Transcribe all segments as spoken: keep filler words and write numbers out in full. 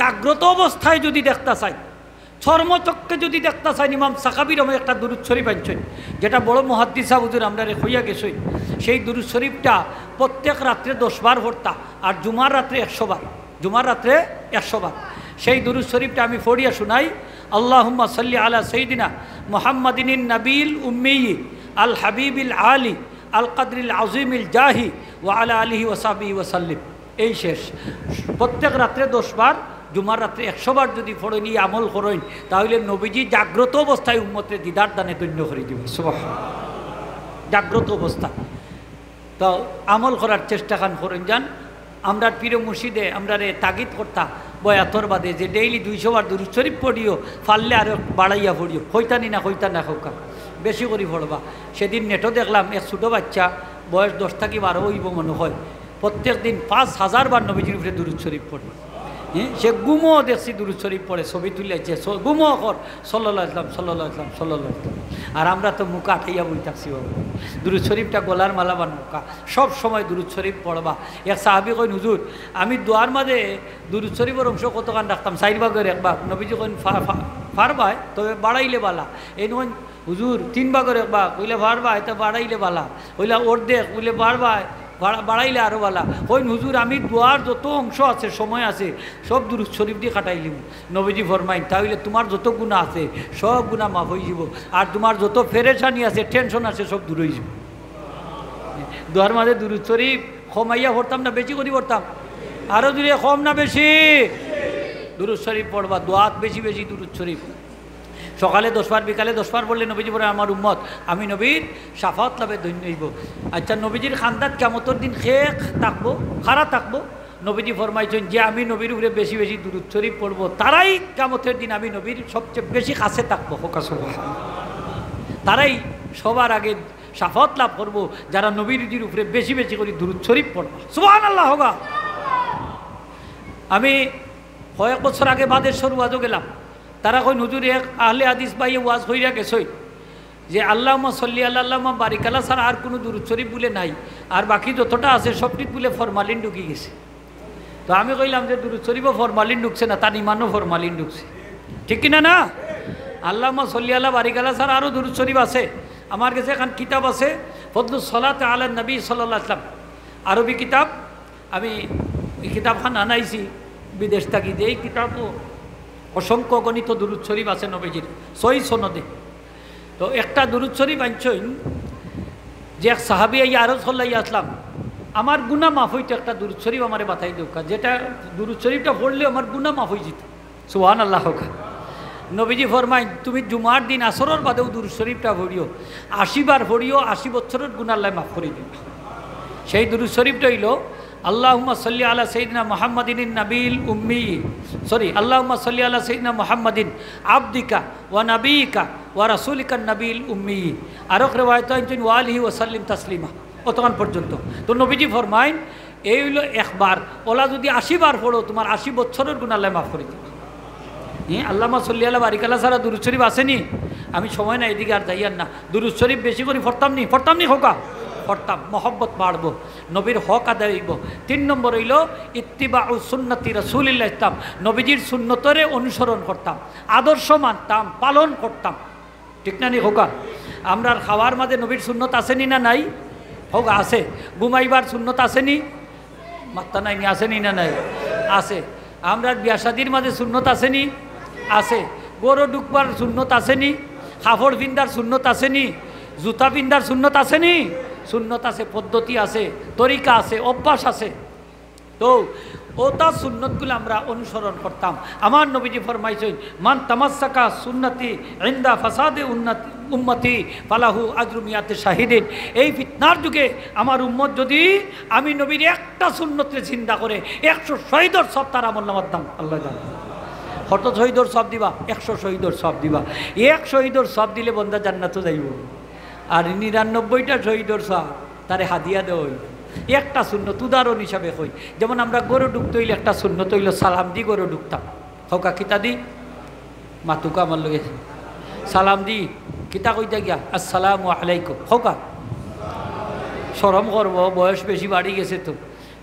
জাগ্রত অবস্থায় যদি দেখতা চাই, চর্মচক্ষে যদি দেখতা চাই, ইমাম সাখাবী রহমে একটা দুরুদ শরীফ আনছইন, যেটা বড় মুহাদ্দিস সাহেব হুজুর আমরারে কইয়া গেছইন। সেই দুরুদ শরীফটা প্রত্যেক রাত্রে দশ বার পড়তা, আর জুমার রাত্রে একশো বার, জুমার রাত্রে একশো বার। সেই দুরুদ শরীফটা আমি পড়িয়া শুনাই। আল্লাহুম্মা সাল্লি আলা সাইয়্যিদিনা মুহাম্মাদিন নবীল উম্মি আল হাবিবিল আলী আল কাদরিল আজিমিল জাহি ওয়া আলা আলিহি ওয়া সাহবিহি ওয়া সাল্লিম। এই শেষ। প্রত্যেক রাত্রে দশ বার, জুমার রাত্রে একশো বার যদি পড়ইন, ই আমল করইন, তাহলে নবীজি জাগ্রত অবস্থায় উম্মতরে দিদার দানে ধন্য করি দিবা। সুবহান। জাগ্রত অবস্থা। তো আমল করার চেষ্টা খান করইন যান। আমরার পীর মুর্শিদে আমরারে তাগিদ করতা বয়াতর বাদে যে ডেইলি দুইশো বার দুরুদ শরীফ পড়িও, পারলে আরো বাড়াইয়া পড়িও। কইতা নি না, কইতা না, কউক্কা। বেশি করি পড়বা। সেদিন নেটো দেখলাম এক ছোট বাচ্চা, বয়স দশ থাকি বারো অইবো মনে হয়, প্রত্যেক দিন পাঁচ হাজার বার নবীজির উপরে দুরুদ শরীফ পড়ে। হ্যাঁ, সে ঘুমো দেখছি দুরুদ শরীফ পড়ে, ছবি তুলিয়াছে, স-, ঘুমো কর, সাল্লাল্লাহু আলাইহি ওয়াসাল্লাম, সাল্লাল্লাহু আলাইহি ওয়াসাল্লাম, সাল্লাল্লাহু আলাইহি ওয়াসাল্লাম। আর আমরা তো মুখ আটাইয়া বই থাকছি বাবা। দুরুদ শরীফটা গলার মালা বানাউক্কা, সব সময় দুরুদ শরীফ পড়বা। এক সাহাবী কইন, "হুজুর, আমি দোয়ার মাঝে দুরুদ শরীফর অংশ কতখান রাখতাম?" "চাইর ভাগর এক ভাগ।" নবীজি কইন, "ফা-, ফা-, পারবায়, তবে বাড়াইলে বালা।" এই নয়, "হুজুর, তিন ভাগর এক ভাগ।" কইলে, "পারবায়, তা বাড়াইলে বালা।" কইলা, "অর্ধেক।" কইলে, "পারবায়, বাড়া-, বাড়াইলে আরো বালা।" কইন, "হুজুর, আমি দোয়ার যত অংশ আছে, সময় আছে, সব দুরুদ শরীফ দি কাটাইলিমু।" নবীজি ফরমাইন, "তা অইলে তুমার যত গুনা আছে, সব গুনা মাফ অইযিবো, আর তুমার যত পেরেশানি আছে, টেনশন আছে, সব দূর অইযিবো।" দোয়ার মাঝে দুরুদ শরীফ কমাইয়া পড়তাম না বেশি করি পড়তাম? আরো জুরে, কম না বেশি? দুরুদ শরীফ পড়বা, দোয়াত বেশি বেশি দুরুদ শরীফ। সকালে দশ বার, বিকালে দশ বার পড়লে নবীজি ফরমাইন, "আমার উম্মত, আমি নবীর শাফাআত লাভে ধন্য অইবো।" আচ্ছা, নবীজির খান্দাত কিয়ামতর দিন কে থাকবো, কারা থাকবো? নবীজি ফরমাইছইন যে আমি নবীর উপরে বেশি বেশি দুরুদ শরীফ পড়বো, তারাই কিয়ামতর দিন আমি নবীর সবচেয়ে বেশি কাছে থাকবো। কউক্কা সুবহানাল্লাহ। তারাই সবার আগে শাফাআত লাভ করবো, যারা নবীজির উপরে বেশি বেশি করি দুরুদ শরীফ পড়বো। সুবহানাল্লাহ কউক্কা। আমি কয়েক বছর আগে বাদেশ্বর ওয়াজো গেলাম, তারা কইন, "হুজুর, এক আহলে হাদিস ভাইয়ে ওয়াজ কইরা গেছইন যে আল্লাহুম্মা সাল্লি আলা, আল্লাহুম্মা বারিক আলা ছাড়া আর কুনু দুরুদ শরীফ বুলে নাই, আর বাকি যতটা আছে সবটিত বুলে ফরমালিন ঢুকি গেছে।" তো আমি কইলাম যে, "দুরুদ শরীফো ফরমালিন ঢুকছে না, তার ইমানো ফরমালিন ঢুকছে।" ঠিক কিনা না? আল্লাহুম্মা সাল্লি আলা বারিক আলা ছাড়া আরো দুরুদ শরীফ আছে। আমার গেছে এখান কিতাব আছে, ফদলুস সালাত আলা নবী সাল্লাল্লাহু আলাইহি ওয়াসাল্লাম, আরবি কিতাব। আমি এই কিতাবখান আনাইছি বিদেশ থাকি, যে এই কিতাবো অসংখ্য অগণিত দুরুদ শরীফ আছে নবীজির, সহি সনদে। তো একটা দুরুদ শরীফ আনছইন যে এক সাহাবী আইয়া আরজ করলা, "ইয়া রাসুলাল্লাহ, আমার গুনা মাফ অইতো একটা দুরুদ শরীফ আমারে বাতাই দেউক্কা, যেটা দুরুদ শরীফটা পড়লে আমার গুনা মাফ অইযিতো।" সুবহানাল্লাহ কউক্কা। নবীজি ফরমাইন, "তুমি জুমার দিন আসরর বাদেও দুরুদ শরীফটা পড়িও, আশি বার পড়িও, আশি বছরর গুনা আল্লায় মাফ করি দিবা।" সেই দুরুদ শরীফটা অইলো, "আল্লাহুম্মা সাল্লি আলা সাইয়্যিদিনা মুহাম্মাদিন নবীল উম্মি, সরি, আল্লাহুম্মা সাল্লি আলা সাইয়্যিদিনা মুহাম্মাদিন আবদিকা ওয়া নাবিয়িকা ওয়া রাসূলিকা নবীল উম্মি।" আরক রেওয়ায়েত আনছইন, "ওয়া আলিহি ওয়া সাল্লিম তাসলিমা।" অতখান পর্যন্ত। তো নবীজি ফরমাইন, এই অইলো একবার, অলা যুদি আশি বার পড়ো, তুমার আশি বছরর গুনা আল্লায় মাফ করি দিবা। ই আল্লাহুম্মা সাল্লি আলা বারিক আলা ছাড়া দুরুদ শরীফ আছে নি? আমি সময় নাই, এদিকে আর যাইয়ার না। দুরুদ শরীফ বেশি করি পড়তাম নি? পড়তাম নি কউক্কা? পড়তাম, মহব্বত বাড়বো, নবীর হক আদায় অইবো। তিন নম্বর অইলো ইত্তিবাউ সুন্নতি রাসূলিল্লাহ ইসলাম, নবীজির সুন্নতরে অনুসরণ করতাম, আদর্শ মানতাম, পালন করতাম। ঠিক না নি কউক্কা? আমরার খাওয়ার মাঝে নবীর সুন্নত আছে নি না নাই? কউক্কা আছে। ঘুমাইবার সুন্নত আছে নি? মাত্তা নাই নি, আছে নি না নাই? আছে। আমরার বিয়া শাদির মাঝে সুন্নত আছে নি? আছে। ঘরো ঢুকবার সুন্নত আছে নি? কাপড় পিন্দার সুন্নত আছে নি? জুতা পিন্দার সুন্নত আছে নি? সুন্নত আছে, পদ্ধতি আছে, তরিকা আছে, অভ্যাস আছে। তো অতা সুন্নতগুলা আমরা অনুসরণ করতাম। আমার নবীজি ফরমাইছইন, "মান তামাসসাকা সুন্নতি ইনদা ফাসাদে উন্নত-, উম্মতি ফালাহু আজরু মিয়াতে শাহিদিন।" এই ফিতনার যুগে আমার উম্মত যুদি আমি নবীর একটা সুন্নতরে জিন্দা করে, একশো শহীদর সওয়াব তার আমলনামাত দান আল্লায় দান। কত শহীদর সওয়াব দিবা? একশো শহীদর সওয়াব দিবা। এক শহীদর সওয়াব দিলে বন্দা জান্নাতো যাইবো। আর নিরানব্বইটা শহীদর সওয়াব তারে হাদিয়া দেওয়া অইলো। একটা সুন্নত উদাহরণ হিসাবে কই, যেমন আমরা ঘরো ঢুকতে অইলে একটা সুন্নত অইলো সালাম দি ঘরো ঢুকতাম। কউক্কা কিতা দি? মাতউক্কা আমার লগে। সালাম দি। কিতা কইতা গিয়া? "আসসালামু আলাইকুম।" কউক্কা। শরম করবো, বয়স বেশি বাড়ি গেছে তো।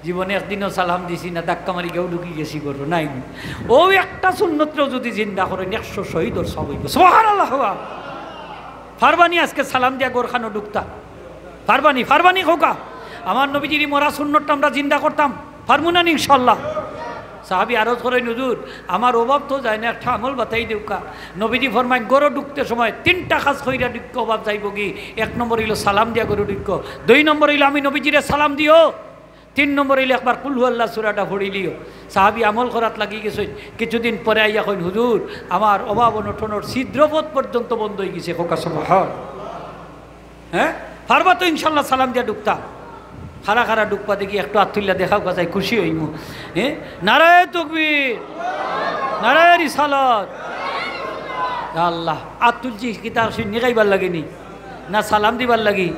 জীবনে একদিনও সালাম দিছি না, ধাক্কা মারি গিয়াউ ঢুকি গেছি ঘরো, নাই। অউ একটা সুন্নতরেও যুদি জিন্দা করইন, একশো শহীদর সওয়াব অইবো। সুবহানাল্লাহ। পারবানি আজকে সালাম দিয়া ঘরখানো ঢুকতা? পারবানি, পারবানি কউক্কা। আমার নবীজির ই মরা সুন্নতটা আমরা জিন্দা করতাম, পারমু না নি ইনশাআল্লাহ? সাহাবী আরজ করইন, "হুজুর, আমার অভাব তো যায় না, একটা আমল বাতাই দেউক্কা।" নবীজি ফরমাইন, "ঘরো ঢুকতে সময় তিনটা কাজ কইরা ঢুকো, অভাব যাইবোগি। এক নম্বর অইলো সালাম দিয়া ঘরো ঢুকো, দুই নম্বর অইলো আমি নবীজিরে সালাম দিও, তিন নম্বর অইলো একবার কুল হু আল্লাহ সূরাটা পড়িলিও।" সাহাবী আমল করাত লাগি গেছইন। কিছুদিন পরে আইয়া কইন, "হুজুর, আমার অভাব অনটনর ছিদ্রপথ পর্যন্ত বন্ধ অইগেছে।" কউক্কা সুবহান। হ্যাঁ, পারবা তো ইনশাআল্লাহ সালাম দিয়া ঢুকতা? কারা কারা ঢুকবা দেখি, একটু আত তুলিয়া দেখাউক্কা, চাই খুশি অইমু। হ্যাঁ, নারায়ে তকবীর, নারায়ে রিসালাত। ইয়া আল্লাহ, আত তুলছি কিতা শুনি খাইবার লাগি নি, না সালাম দিবার লাগি?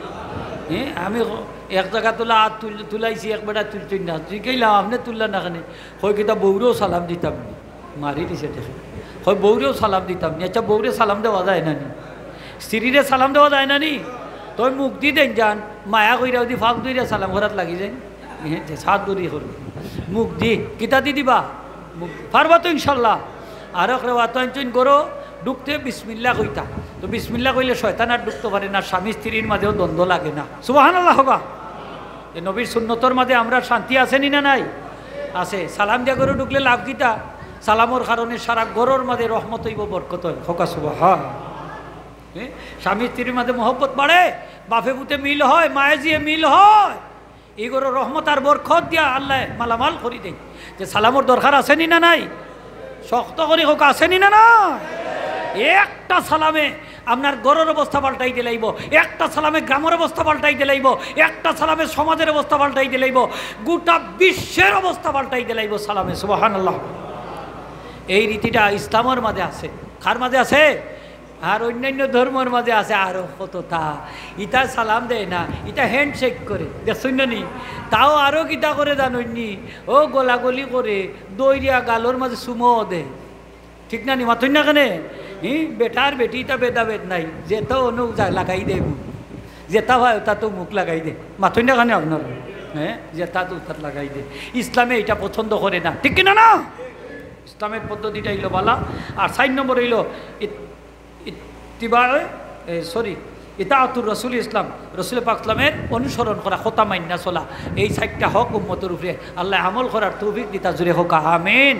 হ্যাঁ, আমি এক জাগা তুলা আত তুল-, তুলাইছি, এক বেটা তুলছইন না। জিকাইলাম, "আপনে তুললা না কেনে?" কয়, "কিতা বউরেও সালাম দিতাম নি?" মারি দিছে দেখে। কয়, "বউরেও সালাম দিতাম নি।" আচ্ছা, বউরে সালাম দেওয়া যায় না নি? স্ত্রীরে সালাম দেওয়া যায় না নি? তয় মুখদি দেইন যান, মায়া কইরা যুদি ফাঁক ধইরা সালাম করাত লাগি যাইন, এ, যে সাত ধরি করবে। মুখদি, কিতাদি দিবা? মুখ, পারবা তো ইনশাআল্লাহ। আরক রেওয়াত আনছইন, ঘরো ঢুকতে বিসমিল্লাহ কইতা। তো বিসমিল্লাহ কইলে শয়তান আর ঢুকতো পারে না, স্বামী স্ত্রীর মাঝেও দ্বন্দ্ব লাগে না। সুবহানাল্লাহ কউক্কা। এ নবীর সুন্নতর মাঝে আমরার শান্তি আছে নি না নাই? আছে। সালাম দিয়া ঘরো ঢুকলে লাভ কিতা? সালামর কারণে সারা ঘরর মাঝে রহমত অইবো, বরকত অইবো। কউক্কা সুবহান। হ্যাঁ? স্বামী স্ত্রীর মাঝে মহব্বত বাড়ে, বাপে পুতে মিল হয়, মায়ে জিয়ে মিল হয়। ই ঘরো রহমত আর বরকত দিয়া আল্লায় মালামাল করি দেইন। যে সালামর দরকার আছে নি না নাই? শক্ত করি কউক্কা, আছে নি না নাই? একটা সালামে আপনার ঘরর অবস্থা পাল্টাই দিলাইবো, একটা সালামে গ্রামর অবস্থা পাল্টাই দিলাইবো, একটা সালামে সমাজর অবস্থা পাল্টাই দিলাইবো, গোটা বিশ্বর অবস্থা পাল্টাই দিলাইবো সালামে। সুবহানাল্লাহ। এই রীতিটা ইসলামর মাঝে আছে। কার মাঝে আছে? আর অইন্যান্য ধর্মর মাঝে আছে আরো কততা। ইতা সালাম দেয় না, ইতা handshake করে, দেখছইন না নি? তাও আরো কিতা করে জানইন নি? ও গলাগলি করে, দৌড়িয়া গালর মাঝে চুমো দেয়। ঠিক না নি? মাতইন না কেনে? হি, বেটার বেটি ইতা ভেদাভেদ নাই, যেতা অনো যা লাগাই দেয় মুখ, যেতা পায় অতাত মুখ লাগাই দেয়। মাতইন না কেনে আপনারা? হ্যাঁ, যেতা তো অতাত লাগাই দেয়। ইসলামে ইটা পছন্দ করে না, ঠিক কি না না? ইসলামের পদ্ধতিটা অইলো বালা। আর চাইর নম্বর অইলো ইত-, ইত্তিবায়ে, এ, sorry, ইতাআতুর রাসূল ইসলাম, রসুল পাক ইসলামের অনুসরণ করা, কথা মাইন্না চলা। এই চাইরটা হক উম্মতর উপরে আল্লায় আমল করার তৌফিক দিতা, জুরে কউক্কা আমিন।